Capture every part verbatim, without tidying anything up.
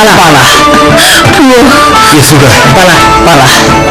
པཱ་ལགས། ཕུ་བོ། ཡེ་སུ་ཀ་པཱ་ལགས། པཱ་ལགས།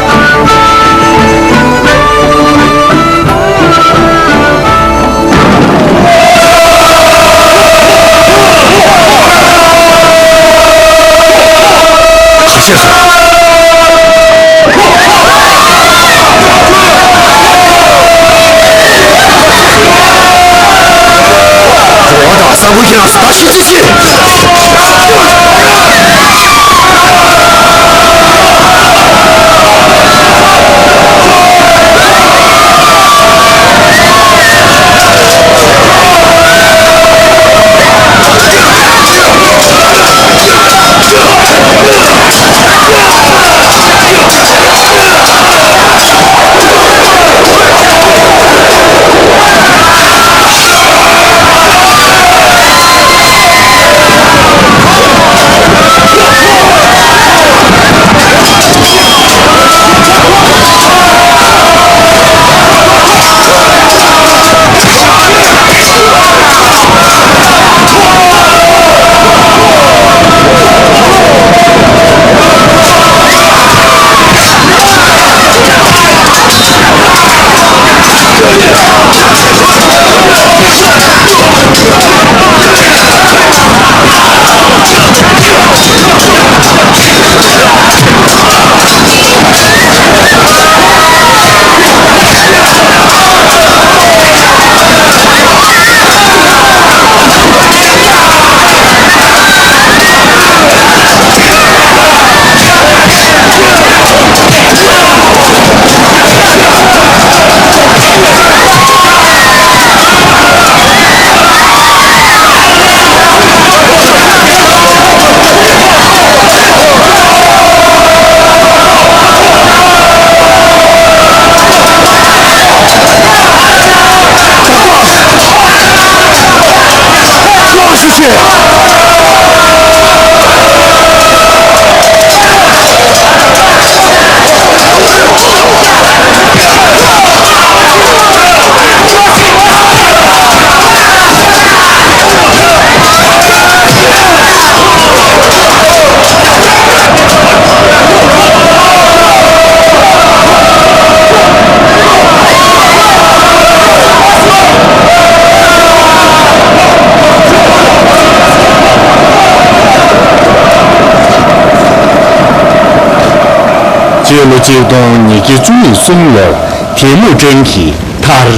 སྤྱི་ལོ་གཅིག་སྟོང་ཉིས་བརྒྱ་བཅུ་གསུམ་ལོར་དེ་མུ་ཀྲེང་གིས་མཐར་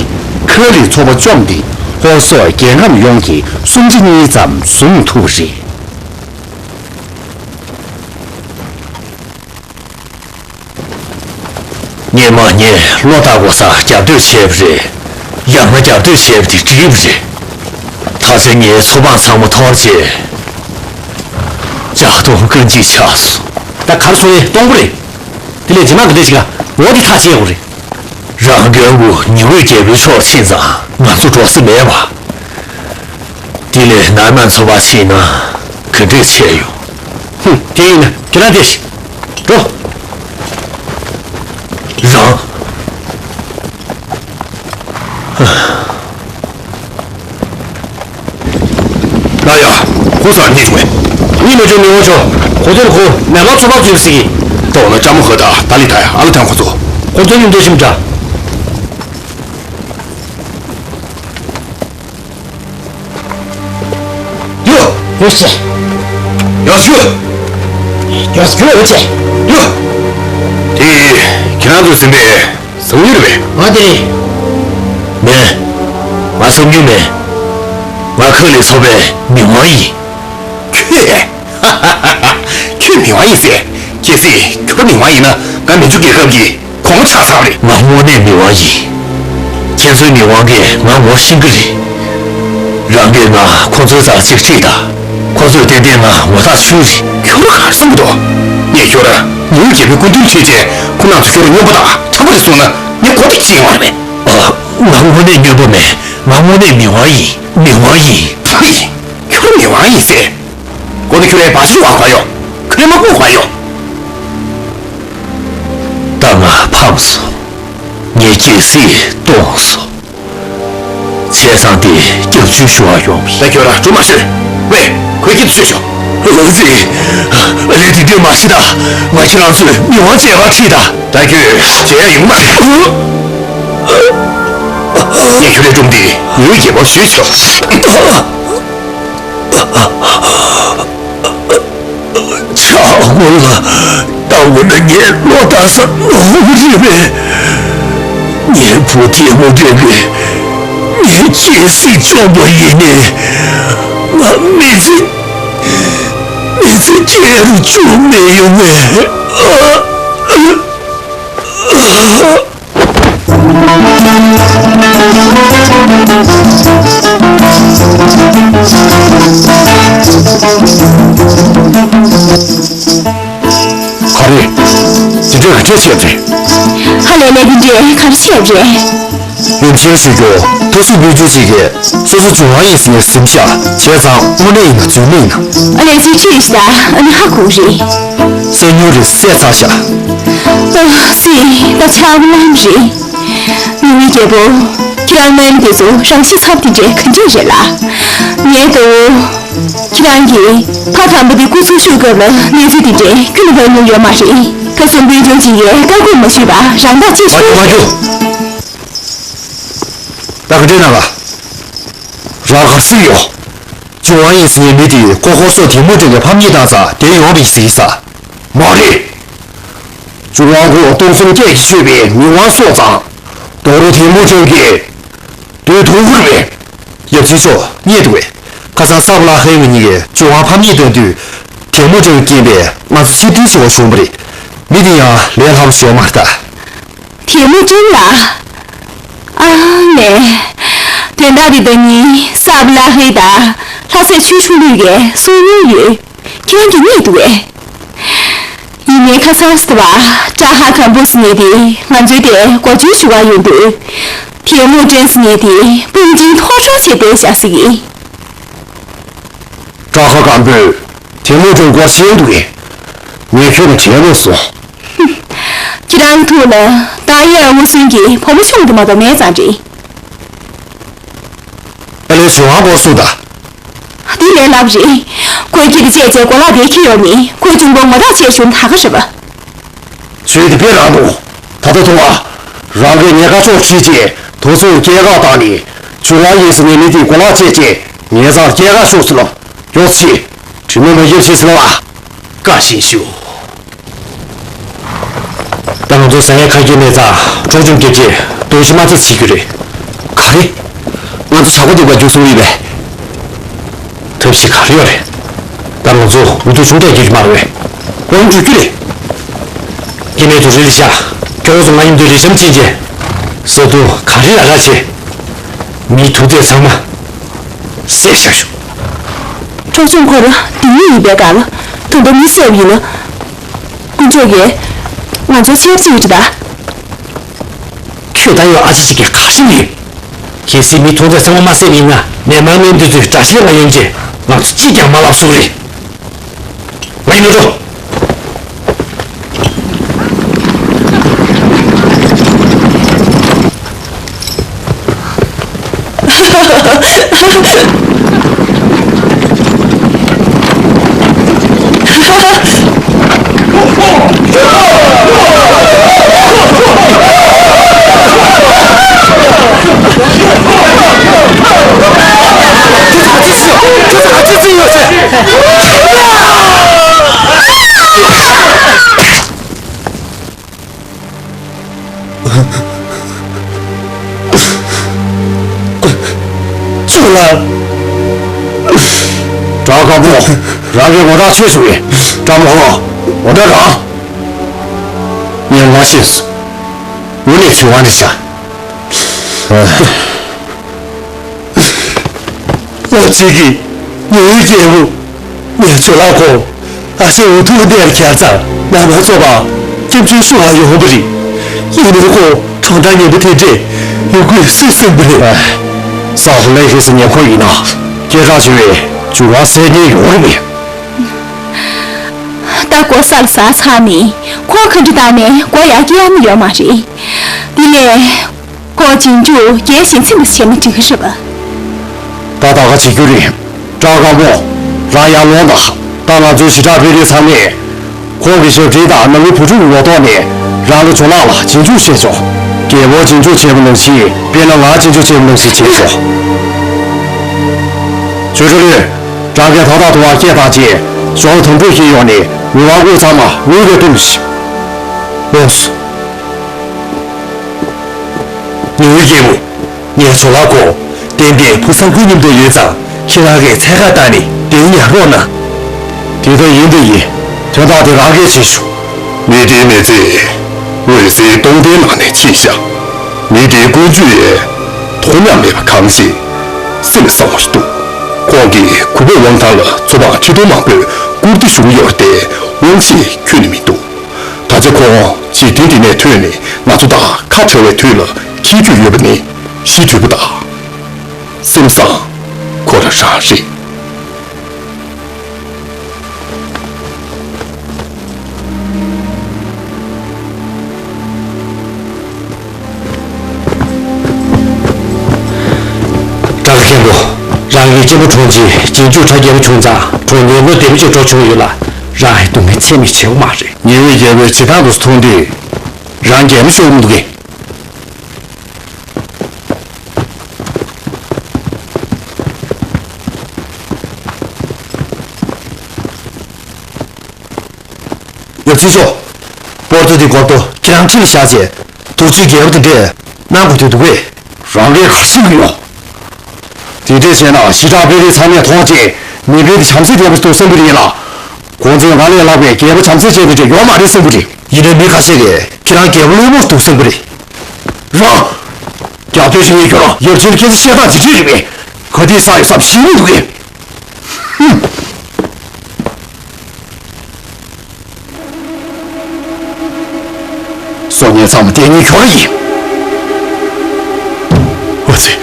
ཁ་ལི་ཚོ་པ་བཅོམ་སྟེ་ཧོར་སོག་རྒྱལ་ཁམས་ཡོངས་ཀྱི་སུམ་ཆ་གཉིས་ཙམ་བཟུང་ཐུབ་པ་རེད། སྔོན་མ་ངས་བློ་ཐག་གོ་ས་རྒྱབ་གཏོད་བྱས་པ་རེད། ཡང་ན་རྒྱབ་གཏོད་བྱས་པ་དེ་འགྲིག་པ་རེད། ད་ཆ་ངའི་ཚོ་དཔོན་ཚང་མ་འཐོར་རྗེས་ལྗགས་མཐོང་རྐང་གཅིག་ཆགས་སོང་། ད་གར་སོང་ཡས་སྟོང་པོ་རེད། དེ་ལས་རྗེས་མ་ག་འདྲས་ཞིག་ལ་འོ་དེ་ཐག་བཅད་ཡོང་རེད། རང་དགོན་པོ་ཉི་འོད་རྒྱལ་པོའི་ཕྱོགས་ཕྱིན་ཙང་ང་ཚོ་འགྲོ་ས་མེད་པ། དེ་ལས་ནར་མན་ཚོ་པ་ཕྱིན་ན་ག་འདྲས་བྱས་ཡོང་། ཧུམ། དེ་ཡིན་ན་ཁྱེད་རང་དེ་ཞིག་འགྲོ། རང་། ལ་ཡ། ཁོ་སར་རྙེད་བྱུང་བས། རྙེད་མ་བྱུང་མི་འོང་ཆོག་ཁོ་ཚོར་ཁོ་ནས་མ་ཚོ་པ་བཙུན་ཟེར་གི། ཏོག་ན་ཅ་མོ་ཧ་ད་ད་ལི་ད་ཡ་ཨ་ལ་ཐང་ཁོ་ཚོ། ཁོ་ཚོ་ཡིན་འདོད་ཞིམ་འདྲ། ཡོ། ཡོ་ཤེ། ཡོ་ཤུ། ཡོ་ཤུ་ཡོ་ཆེ། ཡོ། དེ་ཁྱེད་རང་ཚོ་ཟིན་པས། བཟང་ཡོད་རེད་པས། ང་དེ་རེད། མེད། ང་བཟང་ཡོད་མེད། ང་ཁ་ལས་ཚོ་པའི་མི་དབང་ཡིན། ཁྱོད། ཁྱོད་མི་དབང་ཡིན་ཟེར། གལ་སྲིད་ཁྱོད་མི་དབང་ཡིན་ན་ང་མན་ཇུ་རྒྱལ་ཁབ་ཀྱི་གོང་མ་ཆགས་ཚར་བ་རེད། ང་དངོས་གནས་མི་དབང་ཡིན། ཁྱེད་ཚོའི་མི་དབང་གིས་ང་ངོ་ཤེས་ཀྱི་རེད། རང་གིས་ང་ཁོ་ཚོའི་རྩར་གཅིག་ཁྲིད་དང་། ཁོ་ཚོས་ཏན་ཏན་ང་ངོ་ཐག་ཆོད་རེད། ཁྱོད་རང་ག་རེ་བསམ་གྱི་འདུག་ངས་ཁྱོད་རང་ཉི་འོད་རྒྱལ་པོའི་སྐུ་མདུན་ཁྲིད་བྱས་ཁོ་རང་ཚོ་ཁྱོད་རང་སྨྱོན་པ་དང་ཁྲམ་པ་རེད་གསུངས་ན་ངས་གོ་བརྡ་ཅི་ཡོང་བ་རེད་པས། ཨ། ང་དངོས་གནས་སྨྱོན་པ་མེད། ང་དངོས་གནས་མི་དབང་ཡིན། མི་དབང་ཡིན། ཕ་ཡིན། ཁྱོད་མི་དབང་ཡིན་ཟེར། གོ་ནི་ཁྱོད་རའི་བ་ཕྱིར་བ་ག་ཡོ། ཁྱོད་རའི་མ་ཕུག་ག་ཡོ། ད་ང་ཕམ་སོང་། ངའི་སྐྱེ་སྲིད་སྟོངས་སོང་། བྱས་ཙང་དེ་སྐྱབས་བཅོལ་ཞུ་བ་ཡོང་བ་ཡིན། ད་ཁྱོད་ར་གྲུ་མ་ཤོད། ཝེ། ཁོའི་སྐྱིད་སུ་ཤོག་ཨ་ཙི། ཨ་ལས། དེ་འདྲས་མ་བྱེད་ད། ང་ཁྱེད་རང་ཚོས་མི་དབང་མཇལ་ཁ་ཁྲིད་ད། ད་ཁྱོད་མཇལ་ཡ་ཡོང་མ་རེད། ངས་ཁྱོད་ལས་སྒྲུང་འདི་ངའི་རྒྱལ་པོར་ཞུས་ཆོག་ཆག་སྒོ་ལ་ལྟ་བུ་ན་ངས་ལོ་ལྟར་ས་ནོར་རེད་པས། ངའི་བུ་ཐལ་མོ་སྒྲོན་གྱིས་ངའི་སྤྱན་གཟིགས་བཅོམ་པ་ཡིན་ནའི། ང་མི་ཚེ་མི་ཚེ་སྐྱེལ་རུ་བཅུག་མི་ཡོང་ངས། ཨ། ཨ། ཨ། ག་རེ། དེ་འདྲས་ག་འདྲས་བྱས་རེད། ཧ་ལས་ལས། དེ་འདྲས་ག་རེ་བྱས་རེད། ཡུམ་ཆེན་ཞུ་རྒྱུ། ཐུགས་སྲས་བུ་བརྒྱུད་ཅིག་གིས་སོ་སོ་འབྱུང་བ་ཡིན་ཟེར་ནས་སེམས་ཤ་བྱས་ཙང་དངོས་གནས་ཡིན་ན་རྫུན་མ་ཡིན་ན། ཨ་ལས། ཚུལ་ཁྲིམས་ཤིག་ད། ཨ་ནི་ཧ་གོ་རེད། སེམས་མྱུར་རེ་བསད་ཚར་ཤག་ཨ་སི། ད་ཆགས་ལམ་རེད། མི་དབང་རྒྱལ་པོ། ཁྱེད་རང་སྨན་དེ་ཚོ་རང་ཤི་ཚབ་དེ་འདྲས་ག་འདྲས་རེད་ལ། ངའི་ལྟ་བུ། ཁྱེད་རང་གིས་ཕ་དམ་པ་དེ་སྐུ་འཚོ་བཞུགས་སྐབས་ལ་གནས་ཚུལ་དེ་འདྲས་ཁྱོན་ནས་ལབ་མྱོང་ཡོད་མ་རེད། ཁ་སང་དཔོན་སྐྱོན་ཅིག་གིས་བཀའ་བཀོད་མ་ཞུས་པ་རང་ཐག་ཆོད་ཤོད། ད་ག་འདྲས་ན་ལ། རང་ག་སུ་ཡོད། འབྱུང་བ་ཡིན་ཟེར་ནས་མི་དེས་ཁོ་ཧོར་སོག་དེ་མོ་ཅན་གྱི་ཕམ་ཉེས་བཏང་ས་དེ་ཡོང་བའི་ཟིག་ས། མ་རེད། འབྱུང་བ་ཁོ་སྟོང་གསུམ་སྐད་ཀྱིས་ཤོད་པའི་མི་དབང་སོགས་ཙང་། རྡོ་རུ་དེ་མོ་ཅན་གྱི་དུས་ཐུང་ངུར་བས། ཡབ་ཆེན་མཆོག་རྙེད་འདུག་པས། ཁ་སང་ས་བླ་ཧའི་ང་གཉིས་ཀྱིས་འབྱུང་བ་ཕམ་ཉེས་བཏང་དུས། དེ་མོ་ཅན་གྱི་རྐྱེན་པས་ང་ཚོ་ཕྱིར་འཐེན་བྱེད་དགོས་བྱུང་བ་རེད། མི་དེ་ཡང་ལས་སླ་པོ་ཞིག་ཡོད་མ་རེད་ད། དེ་མོ་ཅན་ལ། ཨ་མས། དོན་དག་འདི་ད་ནི་ས་བླ་ཧའི་དང་ལྷ་སའི་ཆོས་སྐྱོང་ལུགས་ཀྱིས་གསུང་མྱོང་ཡོད། ཁྱེད་རང་གིས་རྙེད་འདུག་པས། ཡིན་ནའི་ཁ་སང་ཟེར་བ། བཀྲ་ཤིས་སྒམ་པོ་ཟེར་མཁན་དེ་ང་ཚོའི་དེར་སྒོ་འབྱེད་ཞུ་གར་ཡོང་དུས། དེ་མོ་ཅན་ཟེར་མཁན་དེ་དཔུང་ཅན་ཐོག་ཆོག་བྱས་བསྡད་བཞག་ཟིག་ཡིན། བཀྲ་ཤིས་སྒམ་པོས་དེ་མོ་ཅན་སྒོ་ཕྱེ་འདུག་གས། ངས་ཁྱོད་ལ་དྲན་ལོག་སོང་། ཁྱེད་རང་ཐུགས་ལ་ཏཱ་ཡ་ཨ་ངོ་སུན་གྱི་བུ་མོ་ཆུང་དེ་མ་གཏོགས་མེད་ཙང་རེད། ཨ་ལས། བྱུང་བ་སྐོར་གསུངས་དང་། འདི་ལས་སླ་པོ་རེད། ཁོས་ཁྱི་དེ་བཅད་རྗེས་གོ་ལག་དེ་ཁྱེར་ཡོང་ནས་ཁོའི་གཅུང་པོ་ངོ་རྟགས་བྱས་བྱུང་ད་ག་རེད་པ། ཚུལ་དེ་དཔེ་རང་འདུག་ད་ལྟ་ཐུང་བ། རང་གིས་ཉེན་ཁ་ཕྱོགས་བསྒྲིགས་རྗེས་དུས་ཚོད་སྐྱེལ་ཁ་བཏང་ནས་བྱུང་བ་ཡིན་ཟེར་ནས་མི་དེའི་གོ་ལག་བཅད་རྗེས་ཉེན་ཚང་སྐྱེལ་ཁ་ཤོག་ཟེར་ལོ། མགྱོགས་ཅིག་དྲི་མ་མ་ཡོད་ཅེས་ཟེར་ལ་བ། བཀའ་བཞིན་ཞུ། ད་ང་ཚོ་ཟ་ཡས་ཁ་གྱེས་མེད་ཙང་འཕྲོག་བཅོམ་རྒྱབ་རྗེས་གདོང་ཞིག་མ་ཚད་བྱེད་རྒྱུ་རེད། ག་རེ། ང་ཚོ་བྱ་བ་འདི་བ་རྒྱུགས་སོང་རེད་པས། ཐབས་ཤེས་ག་རེ་ཡོད་རེད། ད་ང་ཚོ་འུ་ཐུག་ཆུང་གྲས་རྒྱག་རྒྱུ་མ་རེད་པས། ཁོ་རང་འགྲོ་རྒྱུ་རེད། སྐྱེ་དམན་ཚོ་རི་ལ་བཞག་ཁྱོད་ཚོ་ང་མཉམ་དུ་རི་གཤམ་ཕྱིན་རྗེས། ས་རྡུལ་ག་རེ་ལ་ལ་བྱེད། མིའི་ཐུག་རྫས་ཚང་མ་བསད་བཞག་ཤོག་འཕྲོག་བཅོམ་ཁོ་རང་སྡིག་ཉེས་ཡིན་པའི་སྐབས་ལ་ད་ལྟ་མི་བསད་པ་ཡིན་ན། དཀོན་མཆོག་གིས་ང་ཚོའི་ཆབ་སྲིད་ཀྱི་ད། ཁྱོད་ད་ཡོད་ཨ་ཅེ་ཅིག་གིས་ག་རེ་ཡིན། གལ་སྲིད་མི་ཐུག་རྫས་ཚང་མ་མ་བསད་པ་ཡིན་ན་མི་དམངས་མཉམ་འདུས་ཚོས་དགྲ་ཤ་ལ་ཡོང་རྗེས་ང་ཚོ་གཅིག་ཀྱང་མ་ལབ་སུ་རེད། ང་ཡིན་ནོ་འགྲོ། ཅོ་ལགས། གྲྭ་བ་སྒམ་པོ། རང་གི་ངོ་རྟགས་ཆོད་སོང་བས། གྲྭ་བ་ཧོ། ངོ་རྟགས་རང་། ངས་མ་ཤེས་སོང་། འོ་ལས་བྱུང་བ་ནི་བྱ། ཨ་ཙི་གི། ངའི་རྒྱལ་པོ། ངས་ཇོ་ལགས་ཁོ་ཨ་ཞེ་འུ་ཐུག་གནས་ལ་གྱར་ཙང་ན་མ་ཚོགས་པ་སྐྱབས་བཅོལ་ཤོག་ཨ་ཡོང་བ་རེད། ཡིན་ནའི་ཁོ་གྲོང་རྡལ་ཉེ་པོ་དེ་འདྲས་ཡོང་དགོས་སུས་གསུངས་པ་རེད། ས་ཧུ་ལའི་ཧེ་སི་ཉེ་འཁོར་ཡིན་ན་སྐད་གྲགས་ཆེ་བའི་ཇོ་ལགས་སེ་ཉེ་ཡོང་རེད་པས། ད་གོ་སར་ཟ་ཚར་ནས་ཁོ་ཁ་འདྲི་བཏང་ནས་གོ་ཡག་སྐྱེ་ཡ་ནི་ཡོད་མ་རེད། དེ་ནས། ཁོ་རྗེས་འཇུག་རྒྱལ་ཞེས་ཚིམ་པ་བྱས་ན་འགྲིག་གི་རེད་པ། ད་ད་ག་བྱེད་རྒྱུ་རེད། བཀྲ་དཀར་པོ། རང་ཡར་ལོངས་དང་ ད་ང་ཚོའི་ཞི་དྲག་དཔོན་རིགས་ཚང་མས་ཁོང་གི་ཞབས་འདྲེན་དང་ནང་མི་བུ་ཕྲུག་གི་ངོ་ཐོག་ནས་རང་གི་ཇོ་ལགས་ལ་རྗེས་འཇུག་བྱས་ཆོག་རྒྱལ་པོ་རྗེས་འཇུག་བྱས་པ་ནང་བཞིན་དཔེར་ན་ང་རྗེས་འཇུག་བྱས་པ་ནང་བཞིན་བྱས་ཆོག་ཇོ་ཁྲི་ལོས་རང་གིས་ཐོག་ཐག་ཐུག་པ་སྐད་བཏང་རྗེས་ཞོགས་དམ་ཕྲུག་ཞིག་ཡོང་ནས་མི་དབང་སྐུ་ཚང་མ་དངུལ་གྱིས་བཏུམས་ཤིག་ལོས། ཉི་འོད་རྒྱལ་པོ། ངའི་ཇོ་ལགས་ཁོ་ཏན་ཏན་བུ་ཚ་ཁུ་མཉམ་དུ་ཡོད་ཙང་ཁྱེད་རང་གིས་འཚོལ་ཁ་བཏང་ནས་དེ་ཉར་རོགས་གནང་། དེ་ལྟར་ཡིན་དུ་ཡིན། དོན་དག་དེ་རང་གིས་བྱེད་ཤོག་མི་དེའི་མི་ཚེ་འོད་ཟེར་སྟོང་ལྡན་ནང་ནས་ཕྱིན་བཞག་མི་དེའི་ཀུན་སྤྱོད་ཡང་དོ་མཉམ་མེད་པ་གང་ཞིག་སེམས་བཟང་བོ་ཞིག་འདུག་ཁོང་གིས་གུས་པའི་དབང་ཐང་ལ་ཚོ་དཔོན་ཁྲི་སྟོང་མང་པོས་བཀུར་སྟི་ཞུ་གི་ཡོད་རེད་དེ་དབང་ཆེས་ཁྱོན་ནས་མི་འདུག་ད་ཆ་ཁོང་འཇིག་རྟེན་འདི་ནས་ཐོན་ནས་ང་ཚོ་དང་ཁ་བྲལ་བའི་དུས་ལ་འཁེལ་རྒྱུ་ཡོད་པ་ནི་ཤི་དུས་པ་དང་། སེམས་བཟང་ཁོ་རང་རང་རེད། སྤྲང་མཁན་པོ། རང་གི་གཅེན་པོ་གྲོངས་རྗེས་རྗེས་འཇུག་གྲྭ་རྒྱལ་པོ་བྱུང་ཙང་གྲོངས་ཉེན་ཁ་དེ་མི་ཅིག་འགྲོ་བྱུང་ཡོད་ལ། རང་ཡི་སྡུག་བསྔལ་ཚད་མེད་ཆེ་བོ་མ་རེད། ཉི་འོད་རྒྱལ་པོས་བྱེད་སྟངས་དེ་མཐོང་དུས་རང་གད་མོ་ཤོར་གྱི་མི་འདུག་གས། ཡབ་ཆེན་མཆོག་སྤོར་ཏོ་འདི་སྒོར་ཏོ་ཁྱེད་རང་ཁྲི་ལ་བཞག་རྗེས་དུར་ཁྲོད་རྒྱལ་པོ་དེ་འདྲས་གནང་དགོས་དུས་འདུག་གས། རང་གིས་ག་རེ་ཤེས་ཀྱི་ཡོད། དེ་འདྲས་བྱས་ན་ཞི་དྲག་དཔོན་རིགས་ཚང་མས་མཐོང་རྗེས་མི་དཔོན་དེ་བྱམས་བརྩེ་ལྡན་པ་ཞིག་འདུག་བསམ་གྱི་རེད་ལ། གོང་ཚོས་ང་ལས་ལྷག་པའི་རྒྱལ་པོ་བྱམས་བརྩེ་ཅན་དེ་འདྲས་ཡོད་མ་རེད་བསམ་གྱི་རེད། ཡིན་ནའི་མི་ཁ་ཤས་ཀྱིས་ཁྱེད་རང་རྒྱལ་པོ་བླུན་རྨོངས་འདུག་བསམ་གྱི་རེད། རང་། རྒྱབ་སྐྱོར་བྱེད་མཁན་ཁྱོད་རང་ཡབ་ཆེན་ལ་སྐད་ཆ་བཤད་སྟངས་ཇི་འདྲས་རེད་པས། ག་དུས་བསམ་ཡོད་བསམ་ཤེས་མི་འདུག་གས། ཧུམ། སྲོག་ཉེན་ཚང་མ་དེ་ཉིད་ཁྱོད་རང་ཡིན། འོ་ཙི།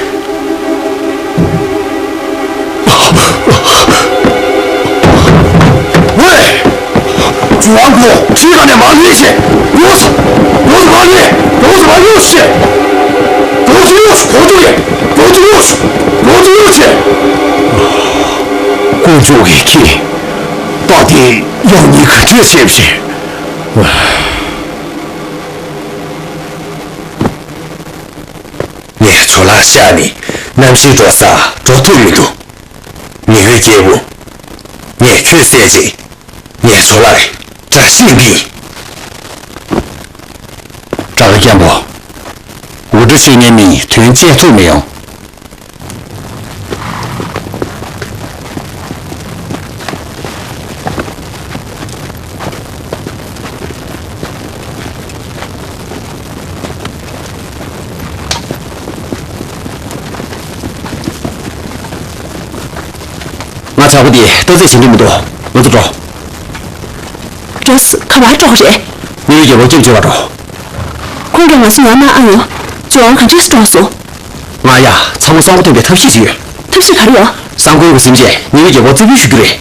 ཝེ། ཇོ་ཝང་ཁོ་ཁྲིད་ག་ནས་མར་སླེབས་ཤིག་འགྲོ་ས། འགྲོ་ས་མར་སླེབས། འགྲོ་ས་མར་གཡུག་ཤིག་འགྲོ་ས་གཡུག་ཤིག་གོ་ཐུབ་ཡིན། འགྲོ་ས་གཡུག་ཤིག་འགྲོ་ས་གཡུག་ཤིག་དཀོན་མཆོག་གིས་ཁྱེད། རྟགས་དེ་ཡང་ཉིན་ག་འདྲས་བྱས་པ་རེད། ངས་ཇོ་ལགས་གཤགས་ནས་གནམ་གཤིས་འགྲོ་སར་འགྲོ་ཐུབ་མི་འདུག་ཉི་འོད་རྒྱལ་པོ། ངས་ཁྱོད་བསད་རྗེས་ངས་ཇོ་ལགས་ལ་དགྲ་བཤེས་གི། སྤྲང་མཁན་པོ། འུར་སྒྲ་བྱེད་མཁན་མིས་དོན་བཅད་ཐུབ་མི་ཡོང་། ང་ཇག་པ་འདི་ལྟ་རྩེད་བྱེད་འདོད་མི་འདུག་ང་ཚོ་འགྲོ། འགྲོ་ས་ག་པར་འགྲོ་གི་རེད། ཉི་འོད་རྒྱལ་པོ་སྐྱབས་བཅོལ་བར་འགྲོ། ཁོང་གིས་ང་ཚོ་ཡར་མར་ཨ་ཡོང་། ཇོ་ཝང་ག་འདྲས་སེ་གྲོངས་སོང་། ང་ཡ་ཚང་མ་གསང་བ་སྟོན་པའི་ཐབས་ཤེས་ཅིག་ཡོད། ཐབས་ཤེས་ག་རེ་ཡོད། སང་དགོང་གི་གཟིམ་རྗེས་ཉི་འོད་རྒྱལ་པོ་རྩིས་འབུལ་ཞུ་རྒྱུ་རེད།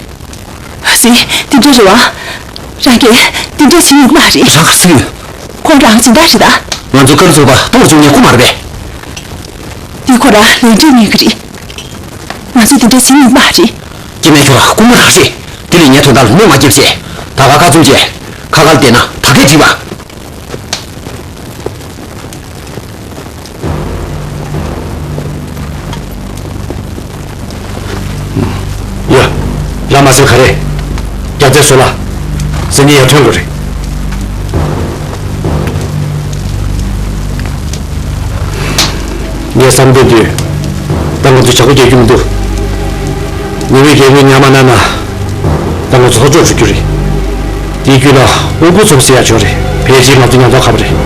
ཨ་ཙི། འདི་འདྲ་རེད་བ། རང་གིས་འདི་འདྲ་བྱེད་ཡོང་གི་མ་རེད། རང་ག་རེ་ཟེར་གྱི་ཡོད། ཁོང་རང་སྦྱིན་བདག་རེད་ད། ང་ཚོ་ཀར་ཚོགས་པ་གཏོར་བཅུག་མཁན་ཁོ་མ་རེད་པས། འདི་ཁོ་རང་ལས་འབྲས་ཉོས་ཀྱི་རེད། ང་ཚོས་འདི་འདྲ་བྱེད་ཡོང་གི་མ་རེད། སྐྱེ་དམན་ཁྱོད་རང་རྐུན་མ་རང་རེད། དེ་ལས་ངའི་དོན་དག་ལ་གནོད་མ་སྐྱེལ་བྱས། ད་ག་ཁ་བཙུམ་བྱས། ཁ་ཁ་ལ་བསྡད་ན་ད་གས་འགྲིག་པ། ཡ། ལ་མ་ཟེར་ག་རེ། རྒྱབ་རྩལ་བཟོ་ལ། ཟེར་ནི་ཡར་ཐོན་དགོས་རེད། ངས་བསམ་དོན་དུས། ད་ང་ཚོ་ཇག་པ་རྒྱག་རྒྱུ་མི་འདུག་ཉི་འོད་རྒྱལ་པོས་ཉམས་མ་གནང་ན། ད་ང་ཚོ་ལྷོ་ཕྱོགས་འགྲོ་རྒྱུ་རེད། དེའི་རྒྱུད་ལ་དབུ་དགུ་ཚོགས་ཟེར་ཡག་ཅིག་ཡོད་རེད། ཕལ་ཆེར་ང་ཚོ་མཉམ་དུ་ཁ་པ་རེད།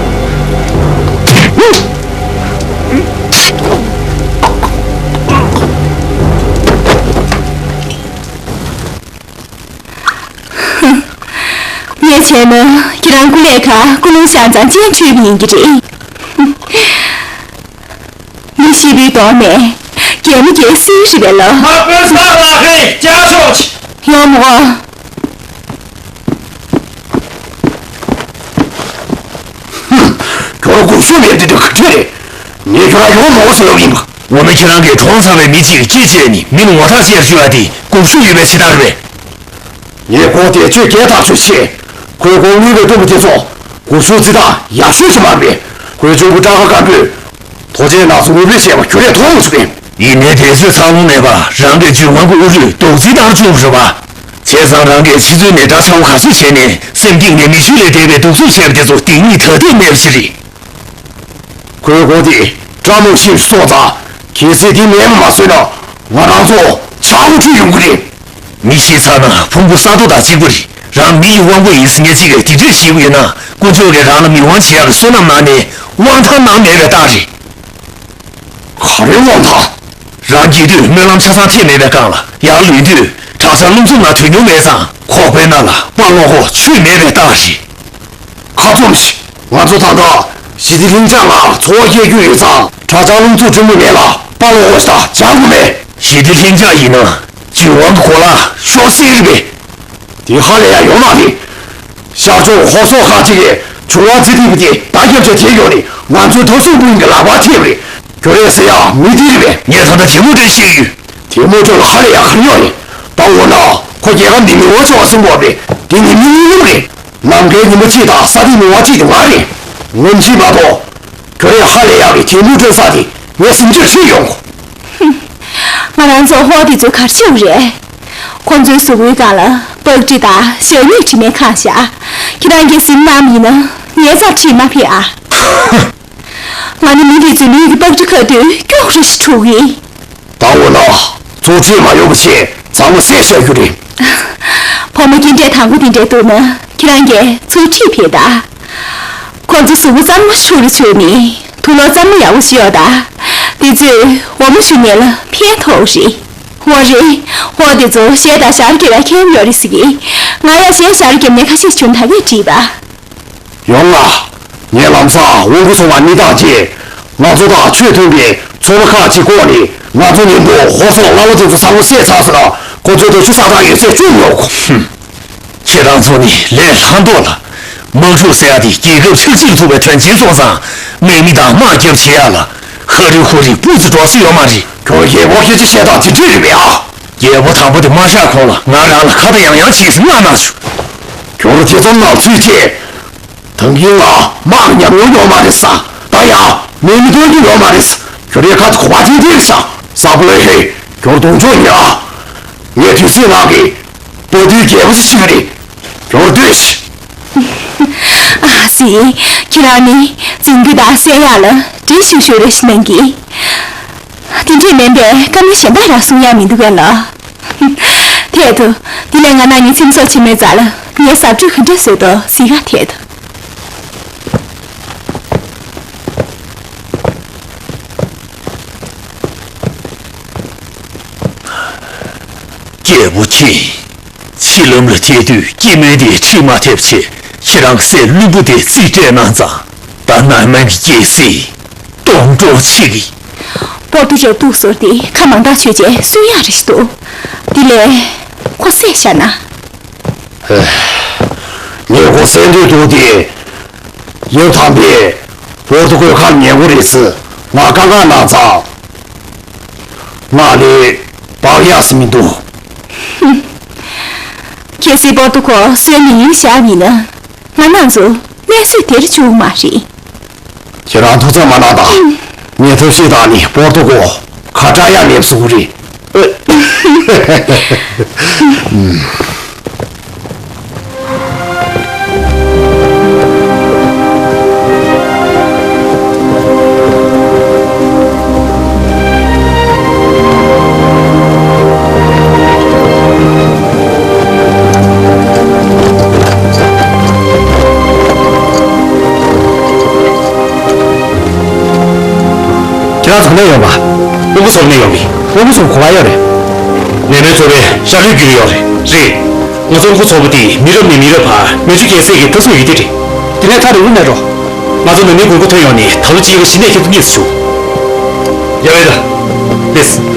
ངས་བྱས་ན་ཁྱེད་རང་སྐུ་ལས་ཁག་ཀུན་སློང་ཤར་ཙང་སྤྱན་འཁྲུལ་བ་ཡིན་གྱི་རེད། མི་ཤི་བོའི་གདོང་ནས་རྒྱལ་མོ་རྒྱལ་སྲིད་རེད་པས་ལོ། ང་དཔོན་སར་ལག་ཁེལ་བཅག་ཆོག་ཅིག་ཡོང་མོ། ཁྱོད་རང་དགོངས་ཞུ་མེད་དེ་འདྲ་ག་འདྲ་རེད། ངས་ཁྱོད་རང་ཡོང་མོ་ཟེར་ལབ་ཡིན་པ། འོ་ན་ཁྱེད་རང་གིས་གྲོངས་ཚར་བའི་མི་གཅིག་ལ་ཅི་བྱས་ནས་མི་ལ་ངོ་ཐག་བཅད་བཅུག་ཡ་དེ་དགོངས་ཞུ་ཡོད་པའི་བྱེད་སྟངས་རེད་པས། ངས་གོ་དེ་ཆོས་རྒྱལ་ཐག་ཆོད་ཆེ། ཁོས་གོ་དངུལ་བའི་སྟོན་པ་དེ་ཚོ་གོ་ཤུགས་རྩི་ཐག་ཡག་ཤོས་ཅིག་མ་རེད། ཁོས་ཆུང་བུ་སྤྲང་ཁ་སྐམ་པོས་ཐོག་ཆེན་ནགས་ཚོ་ངུ་འབོད་བྱས་པ་ཁྱོད་རས་མཐོང་ཡོང་ཆོག་པས། ཡིན་ནའི་དེ་ཚོས་ཚང་ལོང་མེད་པར་རང་གི་ཇུས་དབང་གི་ཨུ་རུས་རྡོག་རྫིས་ལྟར་བཅུག་པ་རེད་པ། བྱས་ཙང་རང་གིས་ཕྱི་ཚུལ་ནས་འདྲ་ཆགས་པོ་ག་ཚོད་བྱས་ནས་སེམས་གཏིང་ནས་མི་ཆོས་ལས་འདས་པའི་སྡུག་རྩུབ་བྱས་པ་དེ་ཚོ་སྡིག་ཉེས་ཐ་དད་མེད་པ་ཞིག་རེད། ཁོའི་མགོ་དེ་སྤྲ་མོ་ཆེ་སོང་ཙང་གལ་སྲིད་དེ་མེད་པ་མ་བཟོས་ན་ང་རང་ཚོ་ཆག་སྒོ་འཁྲུད་ཡོང་གི་རེད། མི་ཤི་ཚར་ན་ཕུང་པོ་ས་རྡོ་དང་གཅིག་པ་རེད། རང་མི་ཡི་དབང་པོ་ཡིན་ཟེར་མཁན་གཅིག་གིས་དེ་འདྲས་བྱེད་ཀྱི་ཡོད་ན། དཀོན་མཆོག་གིས་རང་ལ་མི་དབང་བྱེད་ཡག་གི་བསོད་ནམས་གནང་ནས་དབང་ཐང་གནང་མེད་པའི་རྟགས་རེད། ག་རེ་དབང་ཐང་། རང་སྐྱེས་དུས་སྨོན་ལམ་ཆ་ཚང་ཐེབས་མེད་པའི་སྒང་ལ། ཡར་ལོན་དུས་དྲག་ཆར་རླུང་འཚུབ་ནང་དུད་སྨྱུག་མེད་ཙང་ཁོག་པའི་ནང་ལ་དཔའ་བློ་ཁོག་ཆུད་མེད་པའི་རྟགས་རེད། ཁ་བཙུམས་ཤིག་ང་ཚོ་ད་ལྟ་ཞི་བདེ་ལྷིང་འཇགས་ལ་འཚོ་བ་སྐྱེལ་རྒྱུ་ཡོད་ཙང་དྲག་ཆར་རླུང་འཚུབ་གྲུ་མོ་མེད་ལ་དཔའ་བློ་ཁོག་ཞིག་དང་སྦྱང་དགོས་མེད། ཞི་བདེ་ལྷིང་འཇགས་ཡིན་ན་ཇུས་དབང་གི་གོ་ལ་ཤོར་སྲིད་རེད་པས། དེ་ཧ་ལས་ཡ་ཡོད་མ་རེད། ཤར་ཕྱོགས་ཧོར་སོག་ཁག་ཅིག་གིས་བྱུར་བ་རྩི་ཐིག་པ་དེ་བརྡ་རྒྱབ་བྱས་དེད་ཡོང་ནས་ང་ཚོའི་ཐོ་སུན་པུ་ཡིན་གྱི་ལག་པར་ཐེབས་རེད། ཁྱོད་རས་ཟེར་ཡ་མི་དེ་རེད་པས། ངས་ད་ལྟ་དེ་མོ་འདྲ་བཤད་ཡོད། དེ་མོ་ཅོག་ལ་ཧ་ལས་ཡ་ག་རེ་ཡོད་རེད། ད་འོ་ན་ཁོ་རྒྱལ་ཁབ་འདི་མི་དབང་ཆེ་བ་སྲུང་དགོས་པས་དེ་ནི་མི་གཉིས་ལུགས་རེད། ནམ་མཁའི་ཉི་མ་གཅིག་དང་ས་སྟེང་མི་དབང་གཅིག་དེ་ང་རེད། ངོམ་ཤིག་མ་གཏོགས། ཁྱོད་རས་ཧ་ལས་ཡག་གི་དེ་མོ་སྤྲོད་ས་དེ་ངས་ཟིན་རྒྱུར་ཤེས་ཡོང་གོ། ཧུམ། ང་རང་ཚོ་ཧོར་དེ་ཚོའི་གར་ཆེའུ་རེད། ཁོ་ཚོའི་གཟུགས་པོའི་སྒང་ལ་པགས་དྲི་དང་ཞག་སྨྱུག་དྲི་མས་ཁེངས་བཞག་ཁྱེད་རང་གིས་ཟིན་གནང་ཡིན་ན་ངའི་རྩར་ཁྲིད་མ་ཕེབས་ཨ། ང་ནི་མི་དེ་ཚོའི་ལུས་ཀྱི་པགས་དྲི་ཁ་དུས་སྐྱོག་རེ་ཞིག་འཁྲུག་གི། ད་འོ་ན་ཚུར་ཁྲིད་མ་ཡོང་བ་བྱས་གཙང་མ་བསད་བཞག་རྒྱུ་རེད། ཕོ་མོ་སྐྱེ་འབྲས་དང་པོ་དེ་འདྲ་འདུག་ན་ཁྱེད་རང་གིས་ཚུར་ཁྲིད་ཕེབས་དང་། ཁོ་ཚོ་གཟུགས་པོ་གཙང་མ་ཕྱུག་རུ་ཚུད་ནས་དུག་ལོག་གཙང་མ་ཡག་པོ་ཞིག་ཡོད་ད། དེ་ཚོས་འོ་མ་བཞོ་མཁན་ལ་ཕན་ཐོགས་རེད། འོ་རེད། ཧོར་དེ་ཚོ་གཞས་དང་ཞབས་བརྒྱད་ལ་མཁས་པོ་ཡོད་རེད་ཟེར་གི། ང་ཡང་གཞས་ཞབས་བརྒྱབ་ནས་ཁ་ཤས་བྱུང་ད་གས་བྲིས་པ། ཡོང་ང་། ངས་ལམ་སང་དབང་སྐུ་ཚོང་བ་གཉིས་དང་བཅས་ང་ཚོ་དང་ཆོས་མཐུན་པའི་ཚོང་པ་ཁག་ཅིག་བསྐོངས་ནས་ང་ཚོ་མཉམ་དུ་ཧོར་སོག་བླ་མ་དེ་ཚོ་ཚང་མ་བསད་ཚར་སོང་ན་ཁོ་ཚོའི་དོ་ཆུ་ས་ཐག་ཡོད་ཚད་བཅུག་མི་འོང་གོ། ཧུམ། ཁྱེད་རང་ཚོ་ནི་ལས་སླ་མདོག་ལ། དམག་འཁྲུག་ཟེར་ཡ་དེ་རྒྱལ་ཁབ་ཆགས་འཇིག་ཐུབ་པའི་དོན་ཆེན་སོང་ཙང་དམག་མི་དང་དམག་རྒྱབ་བྱེད་ཡ་ལ་ཧ་རི་ཧུ་རི་སྤུ་ཙི་འགྲོ་ས་ཡོད་མ་རེད། ཁྱོད་རྒྱལ་པོ་སྐད་ཆ་བཤད་སྟངས་དེ་འདྲ་རེད་པས་ཨ། རྒྱལ་པོ་དང་པོ་དེ་མ་བཞག་གོང་ལ་ང་རང་ལ་ཁ་བརྡ་ཡང་ཡང་བྱེད་ཟིན་མངགས་གནང་བྱུང་། ཁྱོད་རང་དེ་ཙམ་ནང་ཚུད་ཅེས། ད་གིན་ང་དམག་གི་ཉམས་མྱོང་ཡོད་མ་རེད་ས། ད་ཡང་མི་མི་སྟོན་རྒྱུ་ཡོད་མ་རེད་ས། ཁྱོད་རའི་ཁ་ཐུག་གོ་བ་ཐེངས་ཐེངས་ས། ས་པོ་ལོ་ཧེ། ཁྱོད་གདོང་ཕྱོགས་ཉེ་ཨ། ངས་དུས་ཚོད་ནང་གི་པོ་ཏུའི་རྒྱལ་པོ་ཞིག་ཤི་གི་རེད། ཁྱོད་སྡོད་ཤིག་ཨ་ཙི། ཁྱེད་རང་ནི་རྫུན་རྒྱུ་དང་བསད་ཡག་ལ་འདྲེ་ཤུགས་ཤུགས་རེ་ཞིག་གནང་གི། དེ་འདྲས་མིན་པའི་བཀའ་མོལ་གཞན་དག་རང་གསུང་ཡག་མི་འདུག་གས་ལགས། ཐད་དུ། དེ་ལས་ང་རང་གཉིས་ཚིམ་ཚོགས་ཆེན་མོའི་རྩ་ལ་ངས་ཟབ་སྤྲོས་ག་འདྲ་བཟོས་འདུག་གཟིགས་ག་ཐད་དུ། རྒྱལ་པོ་ཁྱེད། ཕྱི་ལམ་ལ་ཐད་དུས་སྐྱེད་མོས་དེ་ཁྲིད་མ་ཐེབས་ཆེད་ཁྱེད་རང་གི་སྲས་བློན་པོ་དེ་རྩིས་སྤྲད་གནང་ཙང་ད་ནང་མ་གི་རྒྱལ་སྲིད། སྡོམ་གྲོགས་ཆེ་གི། པོ་ཏུ་རབ་སྡུག་ཟོར་ཏེ་ཁ་མང་ཐག་ཆོད་ཅེས་གསུང་ཡག་རེ་ཞིག་འདུག་དེ་ལས་ཁོ་བསད་བཞག་ན། ངས་ཁོ་བསད་འདོད་འདུག་སྟེ། ཡབ་དམ་པས་པོ་ཏུ་ཀོའི་ཁ་ཉན་གོ་རེད་ཟེར་ང་བཀའ་མངགས་གནང་ཙང་ང་ལས་བག་ཡག་ཟེར་མི་འདུག་གལ་སྲིད་པོ་ཏུ་ཀོ་གསོན་མི་ཡིན་བཞག་ཡིན་ན། ང་རང་ཚོ་གནས་ཚུལ་དེར་བཅུག་མ་རེད། ཁྱེད་རང་ཐུགས་འཚབ་མ་གནང་དང་། ངས་ཐབས་ཤེས་བཏང་ནས་པོར་ཏོ་ཀོ་ཁ་བྲལ་ཡ་མེད་བཟོ་གི་རེད། ཁྱེད་རང་ཚང་མ་ཡོང་པ། དབང་པོ་ཚོར་ནས་ཡོང་གི། དབང་པོ་ཚོར་གོ་བ་ཡོད་རེད། ནད་མེད་ཚོར་བའི་ཤ་ལུས་རྒྱུས་ཡོད་རེད། རེད། ང་ཚོ་དབང་པོ་ཚོར་བ་དེ་མི་རབས་ནས་མི་རབས་བར་མེ་མཆོད་རྒྱལ་སྲས་ཀྱི་ཐ་ཚུགས་ཡོད་དེ་རེད། དེ་ནས་ཐག་རིང་པོ་མེད་འགྲོ། ང་ཚོ་ནད་མེད་དགོས་མཁོ་ཐོན་ཡོང་ནས་ད་ལོ་གཅིག་ལ་གཞི་ནས་ཁྱེད་ཚོ་གཉིས་སུ་བྱུང་། ཡ་ཝེ་ད། ལེས།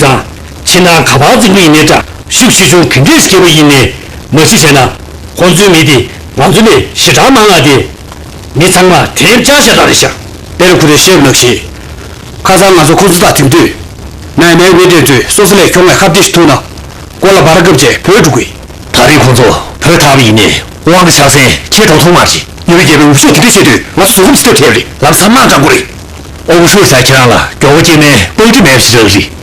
ཡོད་ཙང་། ཕྱི་ནང་ག་པར་འཛིང་པ་ཡིན་ནའི་འདྲ། ཤུགས་ཆེ་ཆུང་ག་འདྲས་བྱེད་པ་ཡིན་ནའི་མ་གཞི་བྱས་ན། ཁོང་ཚོའི་མི་དེ་ང་ཚོ་ལས་ཞེ་དྲག་མང་ང་སྟེ། མི་ཚང་མ་དེབ་བཅག་བཞག་དང་རེད་ཤག་དཔེར་ཁོ་རེ་བཤད་པ་ནང་བཞིན། ཁ་སང་ང་ཚོ་ཁོ་ཚོ་དང་ཐུག་དུས། མཱ་མཱའི་མི་དེ་ཚོས་སོ་སོ་ལས་ཁྱོ་ག་ཁ་གཏད་ཞིག་ཐུག་ན། སྐོར་ལ་བར་སྐབས་བྱས་བྲོས་འགྲོ་གི། ད་རེས་ཁོང་ཚོ་བྲོས་ཐར་བ་ཡིན་ནའི་དབང་གི་ཆ་ཚན་ཁྱེད་དང་ཐོག་མ་རེད། ཡུལ་རྒྱལ་པོའི་འུབ་ཤོག་དེ་འདྲ་བཤད་དུས་ང་ཚོ་གཟུགས་ཁམས་ཤི་ཐབས་བྲལ་རེད། ལམ་སང་དམག་དྲག་པོ་རེད། ཨོ་ཤོ་ས་ཁྱེད་རང་ལ་མགྱོགས་པོ་སྐྱེས་མའི་པང་ཁྲི་མེད་པ་ཞིག་རག་རེད།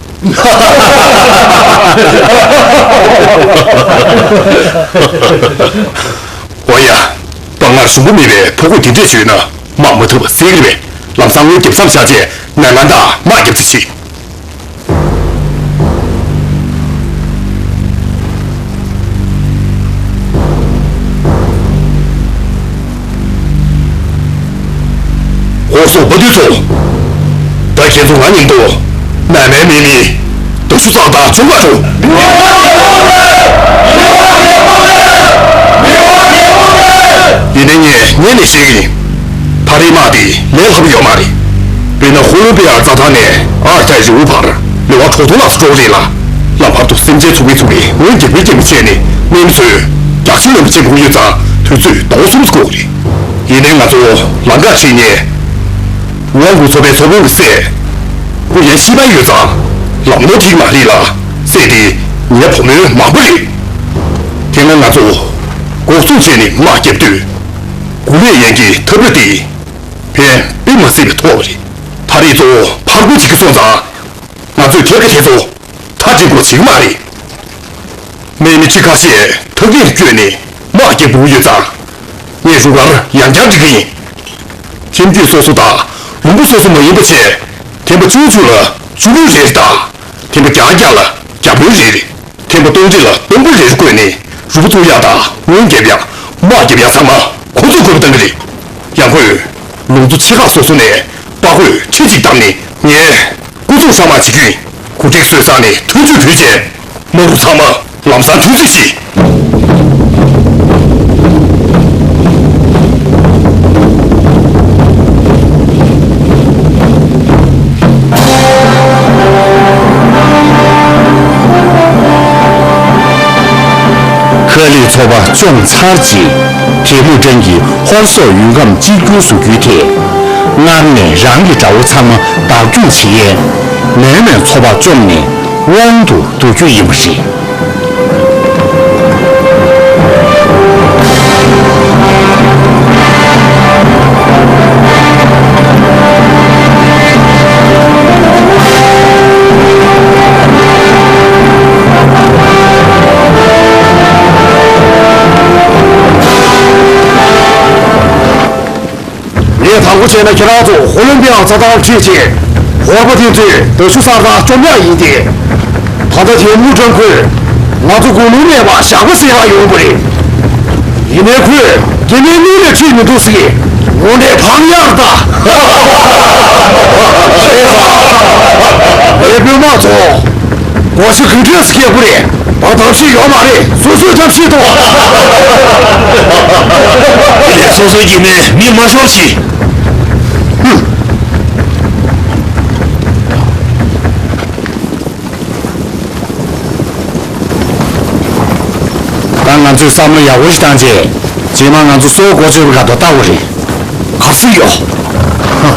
འོ་ཡ། དཔའ་ངར་གཞུང་པ་མེད་པའི་ཕོ་རྒོད་དེ་འདྲས་བྱོས་ན་དམག་མ་ཐུབ་པ་སེལ་གི་རེད་པས། ལམ་སང་དངུལ་རྒྱབ་མཚམས་བཞག་རྗེས་ནང་ང་འདྲ་དམག་རྒྱབ་རྩིས་བྱེད། འོག་སོང་དཔའ་རྟུལ་ཚོ། ད་ཁྱེད་ཚོ་ང་མཉམ་དུ་མཱ་མཱའི་མི་མི་རྡོ་ཆུ་ཚང་དང་བྱུང་བ་འགྲོ། ཡིན་ནའི་ངས་སྔོན་ནས་བཤད་ཀྱི་ཡིན། ད་རེས་དམག་དེ་ལས་སླ་པོ་ཡོད་མ་རེད། དཔེར་ན་ཧུ་ལུ་པེ་ཨར་རྩྭ་ཐང་ནས་ཨར་ཐའི་རི་བོ་བར་ལེ་དབར་དྲུག་སྟོང་ལྷག་ཙམ་འགྲོ་གི་རེད་ལ། ལམ་བར་དུ་སེམས་ཅན་ཚུགས་མི་ཚུགས་ཀྱི་འོན་རྒྱག་པའི་རྐྱེན་པས་བྱས་ནས་དམག་མི་ཚོས་རྒྱག་ཆེན་ལོན་པ་བྱེད་དགོས་ཡོད་ཙང་དུས་ཚོད་ཟླ་བ་གསུམ་ཙམ་འགོར་གི་རེད། ཡིན་ནའི་ང་ཚོ་ལམ་ཁ་ཁྲིད་ནས། ཝང་གུ་ཚོ་པའི་ཚོ་དཔོན་གྱི་སྲས། ཧུ་ཡན་ཤི་པ་ཡོད་ཙང་ལམ་ནོར་ཐིག་མ་རེད་ལ། སྲས་དེ་ངའི་བུ་མོའི་མ་བུ་རེད། དེ་སྔ་ང་ཚོ་འགོག་སྲུང་བྱས་ནས་དམག་བརྒྱབ་དུས། གུ་ལེ་ཡན་གྱི་འཐབ་ར་དེ་ཕན་དཔེ་མ་སྲིད་པའི་ཐོགས་པ་རེད། ད་རེས་ཚོ་ཕར་རྒོལ་བྱེད་ཀྱི་སོང་ཙང་། ང་ཚོས་ཐེབས་ཀ་དེ་ཚོ་མཐའ་འཇིག་དགོས་བྱེད་ཀྱི་མ་རེད། དམག་མི་ཁྲི་ཁ་ཤས་ཐག་རིང་དུ་བསྐྱོད་ནས་དམག་རྒྱག་དགོས་ཀྱི་ཡོད་ཙང་། ངས་རུ་སྒར་ཡང་བསྐྱར་འགྲིག་གི་ཡིན། ཁྱིམ་རྒྱུད་སོ་སོ་དང་ལུང་པ་སོ་སོ་མ་ཡིན་པ་བྱས། ཐེམ་པ་བཅུ་བཅུ་ལ་བཅུ་དྲུག་རེ་རེ་དང་། ཐེམ་པ་བརྒྱ་བརྒྱ་ལ་བརྒྱ་དཔོན་རེ་རེ། ཐེམ་པ་སྟོང་ཁྲི་ལ་སྟོང་དཔོན་རེ་རེ་བསྐོས་ནས་རུ་པ་བཙུགས་ཡག་དང་དངུལ་རྒྱབ་ཡག་དམག་རྒྱབ་ཡག་ཚང་མ་ཁོ་ཚོས་འགོ་བཏང་གི་རེད། ཡང་ཁོས་ལུང་ཚོ་ཆེ་ཁག་སོ་སོ་ནས་དཔའ་རྒོད་ཁྲི་གཅིག་བདམས་ནས་ངས། སྐུ་ཚོགས་ཧྲ་མ་བྱེད་རྒྱུ་ཡིན། གོ་སྒྲིག་སྲོལ་བཟང་ནས་ཐུགས་རྗེ་ཕུལ་རྗེས། དམག་རུ་ཚང་མ་ལམ་སང་ཐུགས་རྗེ་ཆེ། ལས་ཚོགས་པ་བཅོམ་ཚར་རྗེས། དེ་མུ་ཀྲན་གྱིས་ཧོར་སོག་ཡུལ་ཁམས་གཅིག་གྱུར་བཟོ་རྒྱུའི་ཐད། སྔར་ནས་རང་གི་དགྲ་བོ་ཚང་མ་བདག་སྐྱོང་བྱེད་ཡས། མེས་མེས་ཚོགས་པ་བཅོམ་ནས་དབང་དུ་བསྡུ་རྒྱུ་ཡིན་པ་རེད། ངས་དང་པོ་བྱས་ན་ཁྱེད་རང་ཚོ་ཧོ་ལམ་པི་ཡའི་རྩྭ་ཐང་ཁྲིད་ཆེད་ཧོར་པ་དེ་ཚོས་མདའ་གཞུ་གསར་པ་བཅོམ་ཡག་ཡིན་ཏེ། ད་ལྟ་དེ་མུ་ཀྲན་ཁོས་ང་ཚོ་དགུང་ལོ་མེད་པ་ཞག་པ་ཟེར་ཡག་ཡོང་པ་རེད། ཡིན་ནའི་ཁོས་སྐྱེ་དམན་གཉིས་ལས་ཁྲིད་མི་འདུག་ཟེར། དངོས་གནས་ཕངས་ཡག་རེད་ད། ཨེ་དཔོན་དམག་ཚོ། སྒོ་ཕྱི་གི་འདྲེས་སྐྱེ་པོ་རེད། བར་ཐབས་ཤེས་ཡོད་མ་རེད། སོ་སོས་ཐབས་ཤེས་ཐོག་དེ་ལས་སོ་སོའི་སྐྱེ་དམན་མི་མ་ཤོར་ཞིག་ད་ང་ཚོས་བསམ་བློ་ཡག་པོ་ཞིག་བཏང་རྗེས། རྗེས་མ་ང་ཚོ་སོག་སྒོ་ཕྱི་བར་དུ་ལྟ་དགོས་རེད། ག་ཚོད་ཡོད། ཧ།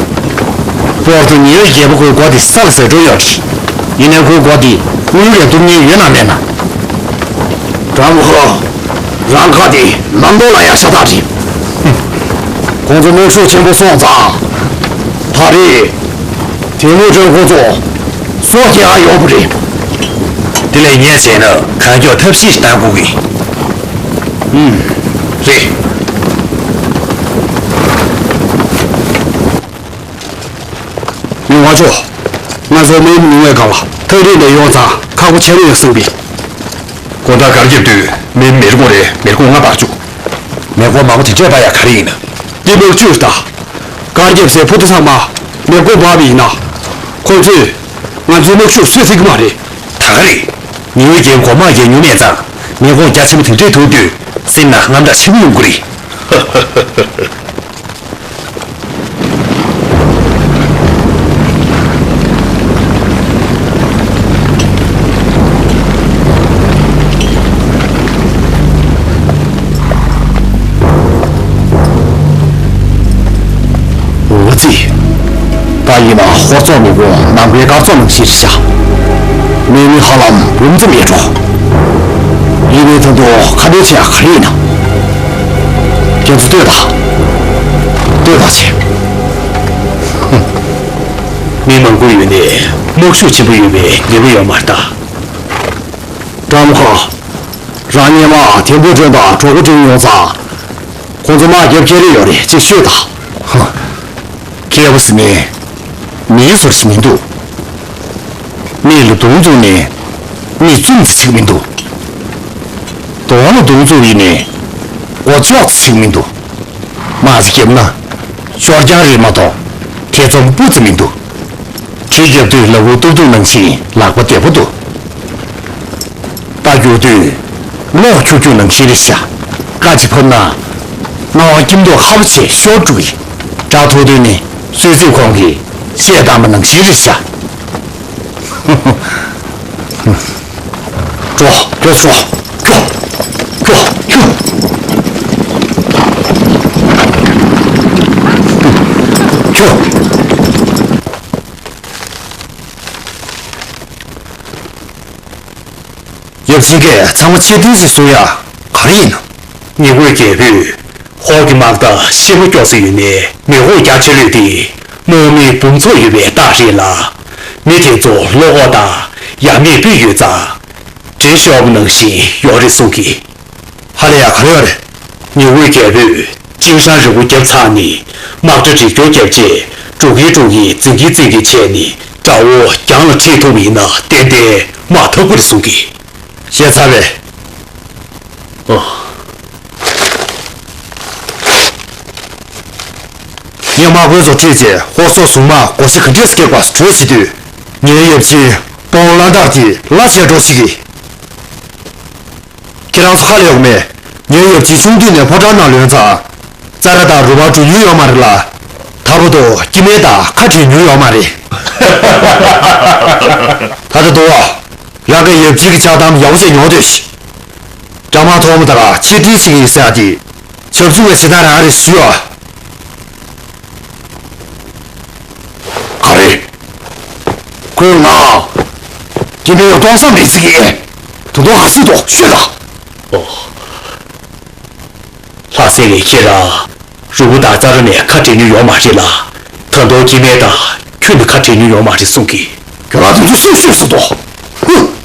པོར་ཏུ་ཉེ་བའི་རྒྱལ་པོ་ཁོའི་སྒོ་དེ་ས་ལ་ཟེར་འགྲོ་ཡོད་རེད། ཡིན་ནའི་ཁོའི་སྒོ་དེ་དངུལ་ལས་གཏུབ་མཁན་ཡོད་ན་མེད་ན། ཀྲང་ཧོ། རང་ཁ་དེ་ནམ་རྡོ་ལ་ཡ་ཤ་སྟག་རེད། ཁོང་ཚོ་གནོན་ཤུགས་ཆེན་པོ་སོང་ཙང་། ད་རེས། དེ་མུ་ཀྲན་ཁོང་ཚོ་སྲོག་སྐྱེལ་ག་ཡོང་གི་རེད། དེ་ལས་ངས་བྱས་ན་གང་མགྱོགས་ཐབས་ཤེས་ཤིག་གཏང་དགོས་ཀྱི། ཨུམ། རེད། ཉུང་བ་ཆོ། ང་ཚོ་མི་ཉུང་བའི་སྒང་ལ་ཐག་རིང་ནས་ཡོང་ཙང་ཁག་པོ་ཆེན་པོ་ཡོད་བསམ་གི། དགོང་དག་སྒར་རྒྱབ་དུས་མི་མི་རེ་ངོ་རེ་མི་རེ་ངོ་ལྔ་སྦར་བཅུག་མི་རེ་ངོ་མང་པོ་དེ་འདྲས་སྦར་ཡ་ག་རེ་ཡིན་ན། འདི་དམག་ཇུས་ད། སྒར་རྒྱབ་སའི་ཕུ་ཐུ་ཚང་མ་མི་རེ་ངོ་སྦར་བ་ཡིན་ན། ཁོ་ཚོས་ང་ཚོའི་དམག་ཤུགས་སུས་ཚིག་གི་མ་རེད། ད་ག་རེད། ཉི་འོད་ཀྱི་གོང་མ་རྒྱལ་མྱུར་མེད་ཙང་མི་རེ་ངོ་རྒྱ་ཆེན་པོ་དེ་འདྲས་ཐུག་དུས་སེམས་ནང་དངངས་སྐྲག་ཆེན་པོ་ཡོང་གི་རེད། འོ་ཙི། ད་ཡིན་ན་ཧོར་ཚོགས་མི་ཁོ་ནམ་མཁའི་སྐར་ཚོགས་ནང་བཞིན་རེད་ཤག་མི་མི་ཧ་ལམ་འབུམ་ཙམ་ཡོད་འགྲོ། ཡིན་ནའི་ད་དུང་ཁ་འདོན་བྱེད་ཡག་ག་རེ་ཡིན་ན། ཁྱེད་ཚོ་ལྟོས་དང་། ལྟོས་དང་ཆེ། མི་མང་པོ་ཡོད་ནའི་དམག་ཤུགས་ཆེན་པོ་ཡོད་པའི་ཉེན་ཁ་ཡོད་མ་རེད་ད། ཀྲང་ཧོ། རང་སྔོན་མ་དེ་མུ་ཀྲན་དང་གྲོགས་པོ་བསྐྲུན་ཡོང་ཙང་། ཁོང་ཚོ་དམག་རྒྱབ་སྐྱེལ་རེ་ཡོད་རེད་ཅེས་ཤོད་དང་། ཧ། མཁས་པོ་ཟེར་ནས། མིའི་བཟོ་ཞིག་མི་འདུག་མིག་ལ་མདུང་བཙུགས་ནས་མིག་བཙུམ་ཙམ་ཞིག་མི་འདུག་གདོང་ལ་མདུང་བཙུགས་ཡིན་ནས་མགོ་ལྕོག་ཙམ་ཞིག་མི་འདུག་དམག་ཅིག་བརྒྱབ་ན་ཤོར་རྐྱང་རེད་མ་གཏོགས་ཐེ་ཚོམ་སྤུ་ཙམ་མི་འདུག་གྲི་རྒྱབ་དུས་ལག་པ་གཏུབ་གཏུབ་ནང་བཞིན་ལག་པ་བདེ་པོ་འདུག་རྟ་རྒྱུག་དུས་གློག་འཁྱུག་འཁྱུག་ནང་བཞིན་རེད་ཤག་རྐང་གཅིག་ཕབ་ན་རྔ་བ་སྐྱིབས་མདོག་ཁ་པོ་བྱས་ཤོར་འགྲོ་གི། སྒྲ་ཐོས་དུས་ནི་གསོད་རྩིས་ཁོང་གིས་གཞས་བཏང་པ་ནང་བཞིན་རེད་ཤག་འགྲོ། འགྲོ་ཤོག་འགྲོ། འགྲོ། འགྲོ། འགྲོ། ཡབ་གཅིག་གིས་ཚང་མ་ཆེ་མཐུན་ཞིག་བཟོ་ཡ་ག་རེ་ཡིན་ནམ། ཉི་འོད་རྒྱལ་པོས་ཧོར་གྱི་དམག་རྟ་ཤི་མ་སྐྱོ་ས་ཡོད་ནའི་མི་ཧོར་རྒྱ་ཆེ་ལོས་དེ་དམག་མི་འབུམ་ཚོགས་ཡོད་པའི་རྟགས་རེད་ལ། མི་དེ་ཚོ་བློ་ཁོག་དང་ཡ་མེད་སྤུས་ཡོད་ཙང་། འདྲེ་ཤོར་བ་ནང་བཞིན་ཡོད་རེད་གསུང་གི། ཧ་ལས་ཡ་ག་རེ་ཡོད་རེད། ཉི་འོད་རྒྱལ་པོས་ཅིན་ཧྲན་རི་བོ་བརྒྱབ་ཚར་ནས་དམག་གྲ་སྒྲིག་སྦྱོར་བརྒྱབ་རྗེས་འགྲོ་གིན་འགྲོ་གིན་འཛིང་གིན་འཛིང་གིན་བྱས་ནས་དགྲ་བོ་རྒྱང་ལ་ཁྲིད་ཐུབ་པ་ཡིན་ན་ཏན་ཏན་དམག་འཐབ་ཀྱི་རེད་གསུང་གི། ཤེས་ཚར་བས། ཨོ། ངས་དམག་དཔོན་ཚོ་ཁྲིད་རྗེས་ཧོར་སོག་གཞུང་དམག་སྒོ་ཕྱི་ག་འདྲས་སུ་སྐྱེལ་དགོས་གྲོས་བྱེད་དུས། ངའི་ཡབ་ཆེན་སྤོང་བླ་དར་གྱིས་ལ་བྱས་འགྲོ་ཞིག་གིས། ཁྱེད་རང་ཚོ་ཧ་ལས་ཡོད་མེད། ངའི་ཡབ་ཆེན་ཆུང་དུས་ནས་ཕོ་བྲང་ནང་ལོན་ཙང་། ཙ་ར་དང་རུ་བ་འགྲོ་མྱོང་ཡོད་མ་རེད་ལ། ད་བར་དུ་སྐྱེ་དམན་དང་ཁ་བྲལ་མྱོང་ཡོད་མ་རེད། ད་ལྟ་དུ་བ། རང་གི་ཡབ་ཆེན་གྱི་ཆགས་གཏམ་ཡག་པོ་ཞིག་ཉོ་སྡོད་ཤིག་དགྲ་དམག་ཐོག་མ་དང་ཕྱིར་འཐེན་བྱེད་ཀྱི་ཡིན་ཟེར་ཡ་དེ། བྱབ་ཚུགས་པའི་བྱེད་སྟངས་རང་རེད་ཞུ་ཨ། ག་རེ། ཁོས་ང་། སྐྱེ་འཕེལ་ཡང་གཏོང་བསམ་མེད་ཟེར་གི། ད་དུང་ག་ཚོད་འདུག་ཤོད་དང་། ཨོ། ལྷ་སྲས་ལགས། ཁྱེད་རང་རུ་བོ་དང་རྩྭ་ར་ནས་ཁ་བྲལ་མྱོང་ཡོད་མ་རེད་ལ། ད་དུང་སྐྱེ་དམན་དང་ཁྱོད་ནི་ཁ་བྲལ་མྱོང་ཡོད་མ་རེད་གསུང་གི། ཁྱོད་རང་དེ་ཚོ་སུས་ཤོད་ཟེར་འདུག། ཧུ།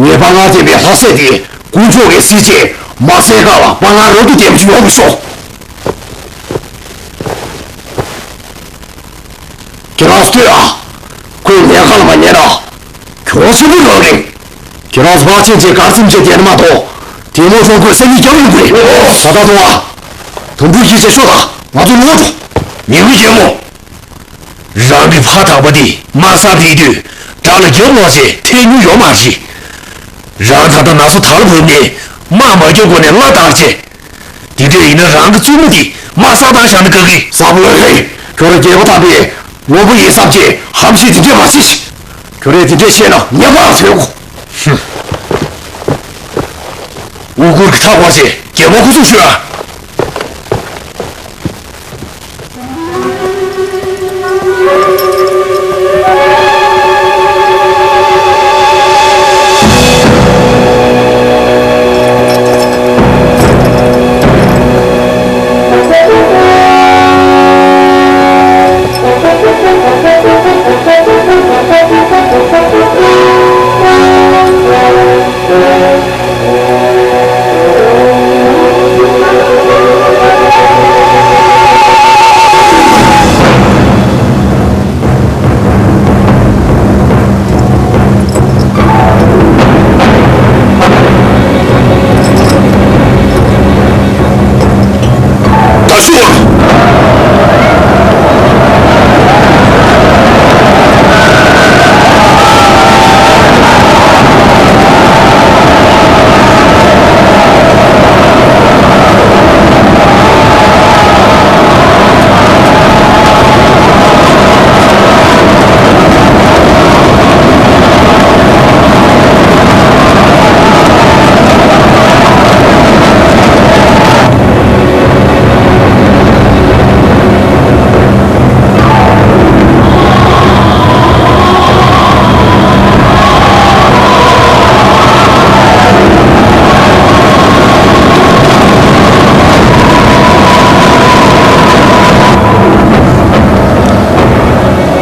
ངས་དཔའ་ངར་ལྡན་པའི་ལྷ་སྲས་དེ་དཀོན་མཆོག་གིས་གཟིགས་བྱས་མ་བསད་ག་ལ་དཔའ་ངར་རབ་ཏུ་ལྡན་པ་ཅིག་ཡོང་མི་ཤོག། ཁྱེད་རང་ཚོ་ལྟོས་ཨ། ཁོས་ཉལ་ཁ་ལ་མ་ཉལ་ན་གྱོང་ཆེན་པོ་ཡོང་རེད། ཁྱེད་རང་ཚོ་བག་ཆེན་བྱས་གར་འཛིན་བྱས་བསྡད་ན་མ་གཏོགས་དེ་མོ་སོང་ཁོས་སེམས་ཉིད་རྒྱབ་ཡོང་གི་རེད། ད་ལྟ་དུང་ཨ། དུམ་བུ་ཡིད་ཆེས་ཤོག་དང་ང་ཚོ་ལོག་འགྲོ། མི་བུ་རྒྱལ་མོ། རང་གི་ཕ་དམ་པ་དེ་དམག་སར་ཕེབས་དུས་དགྲ་ལ་རྒྱབ་ལོག་བྱས་ཐེན་མྱོང་ཡོད་མ་རེད། རང་ད་ལྟ་ན་ཚོད་དར་ལ་བབས་ནས་དམག་མ་རྒྱབ་གོང་ནས་གླ་བཏང་བྱས། དེ་འདྲ་ཡིན་ན་རང་གི་བཙུན་མོ་དེ་དམག་སར་བཏང་བཞག་ན་དགའ་གི། བཟང་པོ་ལགས། ཁྱོད་རང་རྒྱལ་པོ་དམ་པའི་ངོ་བོ་ཡིན་བསམ་བྱས་ཧམ་བཤད་དེ་འདྲས་མ་བྱེད་ཤིག། ཁྱོད་རས་དེ་འདྲས་བཤད་ན་ངས་མར་ཐོན་དགོ། ཧུམ། དབུ་གུར་གྱི་མཐའ་བསྐོར་བྱས་རྒྱལ་པོ་སྐུ་གཟུགས་ཞུ་ཨ།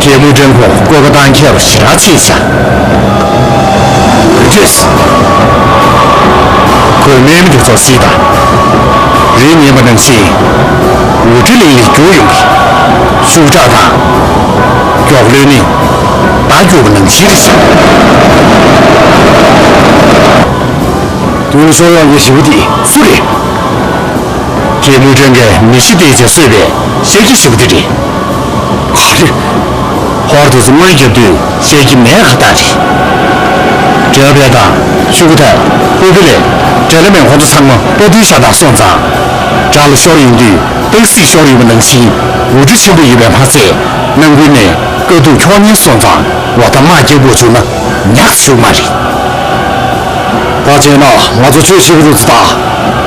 རྒྱལ་མོ་ཀྲེང་ཁོ་བཀོད་པ་བཏང་མཁས་པ་ཞེ་དྲག་ཆེ་ཤག། འོད་འཕྲོས། ཁོས་དམག་མི་དེ་ཚོ་གཟིགས་དང་། རིགས་ངན་པ་ནང་བཞིན། འུར་སྒྲ་ལིང་ལིང་རྒྱུག་ཡོང་གི། ཤུགས་དྲག་དང་། མགྱོགས་ལོས་ནི། མདའ་རྒྱུག་པ་ནང་བཞིན་རེད་ཤག། མདུན་ལ་ཤོར་ཡོང་མཁན་ཞེ་པོ་དེ་སུ་རེད། རྒྱལ་མོ་ཀྲེང་གིས་མི་ཤི་དེ་ཚོས་གསོད་པའི་ཤ་ཁྱི་ཞེ་པོ་དེ་རེད། ག་རེ། ཧོར་དེ་ཚོ་རྔོན་རྒྱབ་དུས་ཤ་ཁྱི་མེད་ཁ་ཐག་རེད། འབྲེལ་བ་དང་ཤུ་གུ་ཐར་ཧུ་ཁི་ལས་འབྲེལ་བ་མེད་ཁོ་ཚོ་ཚང་མ་དཔའ་རྟུལ་ཤ་སྟག་སོང་ཙང་། དགྲ་ལ་ཤོར་ཡོང་དུས་སྟག་གཟིག་ཤོར་ཡོང་བ་ནང་བཞིན་འུར་སྒྲ་ཆེན་པོ་ཡོད་པས་མ་ཚད་ནང་ཁུལ་ནས་དཀའ་སྡུག་ཁྱོག་ཉེན་སོང་ཙང་འོ་ད་དམག་རྒྱག་དགོས་བྱུང་ན་ཉག་ཆུག་མ་རེད། ད་བྱས་ན་ང་ཚོ་ཆོས་བྱེད་པ་རུ་ཚོ་དང་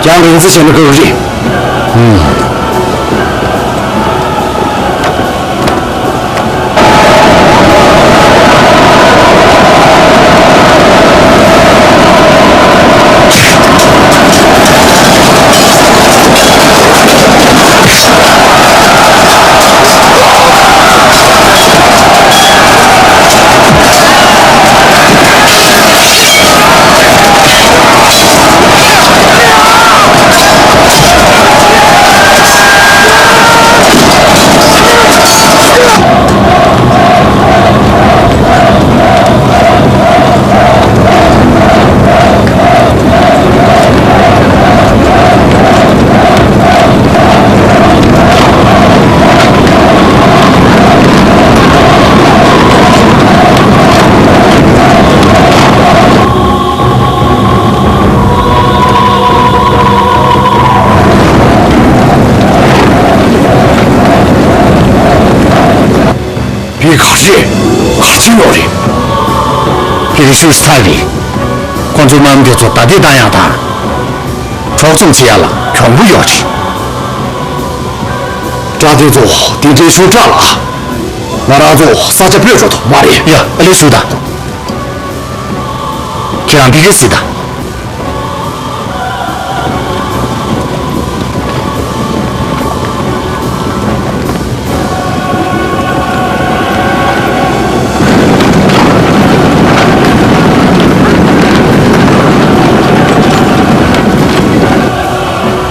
རྒྱང་རིང་ཚོ་བྱས་ན་དགའ་གི་རེད། ཨུམ། བི་ག་རེ། ག་རེ་ཡོད་རེད། བི་ག་ཤུ་ཤི་ཐ་རེད། ཁོང་ཚོའི་དམག་མི་དེ་ཚོ་བདའ་འདེད་བཏང་ཡག་དང་། འཕྲོག་བཅོམ་བྱེད་ཡག་ལ་གྱོང་པོ་ཡོད་རེད། དགྲ་དེ་ཚོ་དེ་འདྲའི་ཤུགས་དྲག་ལ། ང་རང་ཚོ་ས་ཆ་སྤོས་འགྲོ་ཐུབ་མ་རེད། ཡ། ཨ་ལས་ཞུ་དང་། ཁྱེད་རང་ཕ་གིར་གཟིགས་དང་།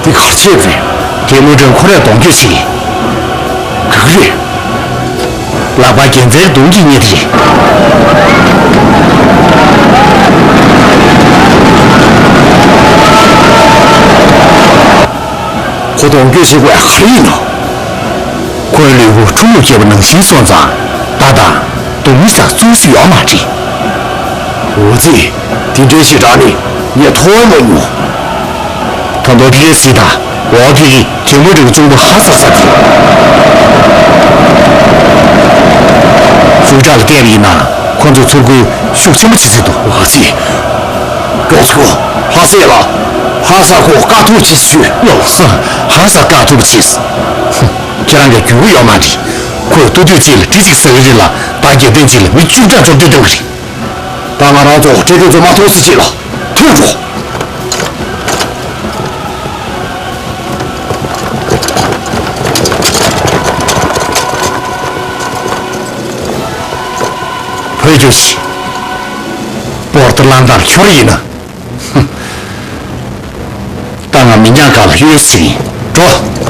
འདི་ག་རེ་བྱས་པ་རེད། རྒྱལ་མོ་འདྲ་ཁོ་རས་གདོང་སྐྱོད་བྱེད་ཀྱི། ག་གི་རེད། ལག་པ་རྒྱལ་མཚན་གདོང་གིས་མནན་ཏེ་རེད། ཁོ་གདོང་སྐྱོད་བྱེད་དགོས་ཡ་ག་རེ་ཡིན་ནམ། ཁོའི་ལུས་པོ་ཁྲོ་ལུག་སྐྱེས་པ་ནང་བཞིན་སོང་ཙང་། ད་ལྟ་གདོང་མི་ཟ་སུ་སུ་ཡོད་མ་རེད། འོ་ཙི། དེ་འདྲའི་ཞེ་དྲག་ནི་ངས་མཐོང་མ་མྱོང་། ད་དུང་ཕ་གིར་གཟིགས་དང་། འོ་ཕ་གི་རྒྱལ་མོ་འདྲ་གི་གཅུང་པོ་ཧ་ས་ས་དེ། ཤུགས་དྲག་ལ་བལྟས་པ་ཡིན་ན་ཁོ་ཚོ་ཚུར་རྒོལ་ཤུགས་ཆེན་པོ་བྱེད་སྲིད་འདུག་འོ་ཙི། མགྱོགས་ཚུགས། ཧ་སེ་ལ། ཧ་ས་ཁོ་དཀའ་ཐུབ་བྱེད་ཤོད། ཡོ། ཧ་ས་དཀའ་ཐུབ་བྱེད། ཁྱེད་རང་གི་རྒྱུས་ཡོད་མ་རེད། ཁོས་ཏུ་ཏུ་གཅིག་ལ་ཏི་ཙིག་ཟ་གི་རེད་ལ། ད་རྒྱལ་བསྟན་གཅིག་ལ་མི་བཅུ་ཕྲག་བཅོ་བརྒྱད་སྟོན་གི་རེད། ད་ང་རང་ཚོ་སྤྲེལ་ལྡན་ཚོ་མ་ཐོག་སི་ཅི་ལ་ཐུག་འགྲོ། བོད་རྒྱུགས་ཤིག་པོར་ཏི་ལན་དང་ཁྱོར་ཡིན་ན། ད་ང་མི་ཉག་ག་ལ་གཡོལ་ཟིན། འགྲོ།